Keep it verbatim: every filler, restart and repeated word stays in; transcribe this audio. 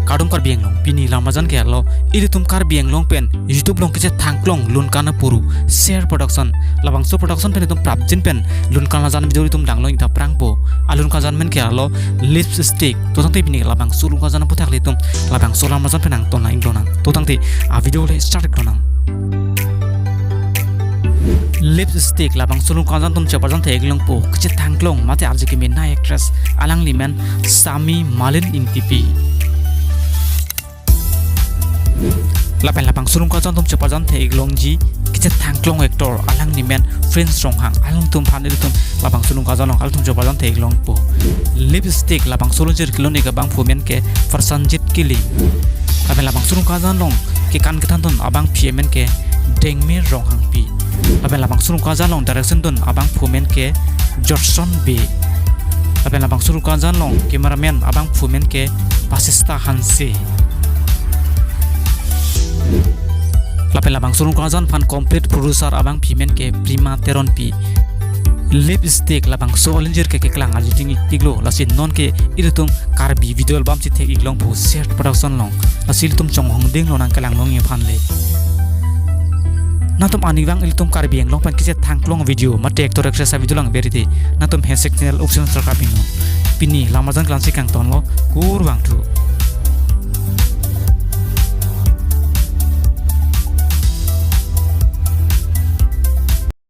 Kardom Karbi Anglong, pini lamarjan ke arlo, ilitum Karbi Anglong pen YouTube along kechethangklong Lunkan Apuru, Share Production, labangso production pen itum prapjin pen Lunkan lamarjan video itum danglo ingta prangpo. A Lunkan lamarjan pen ke arlo, lipstick. To tangte pini labangso Lunkan lamarjan aphuthak ilitum labangso lamarjan pen nangton nang ingdonang. To tangte a video le start ingdonang. Lipstick labangso Lunkan lamarjan atum cheparjan thek longpo, kechethangklong mate arje kemenei actress, alangli men Sami Malin Ingtipi. Lapen labangso Lunkan lamarjan atum cheparjan thek longji kechethangklong actor, alangli men Prince Ronghang, alangtum aphan ilitum labangso Lunkan lamarjan along alangtum cheparjan thek longpo. Lipstick labangso alinjir kelun-ik abangphu men ke Prasenjit Killing. Lapen labangso Lunkan lamarjan along kekan kethandun abangpi amen ke Dengmir Ronghangpi. Lapen labangso Lunkan lamarjan along direction dun abangphu men ke Judson Bey. Lapen labangso Lunkan lamarjan along cameraman abangphu men ke Basista Hanse. Lapen labangso Lunkan lamarjan aphan complete producer abangpi men ke Prima Teronpi. Lipstick labangso alinjir ke keklang arje ting-ik tiklo, lasi non ke ilitum Karbi video album si thek-ik longpo Share Production along. Lasi ilitum chonghong dinglo nangkelang longji aphan le. Nangtum arnivang ilitum Karbi Anglong pen kechethangklong video mate actor actress a video lang verite, nangtum hashtag channel Uksin Sarkar Bingnon. Pini lamarjan ke la-ansi kangtonlo, kurvangthu.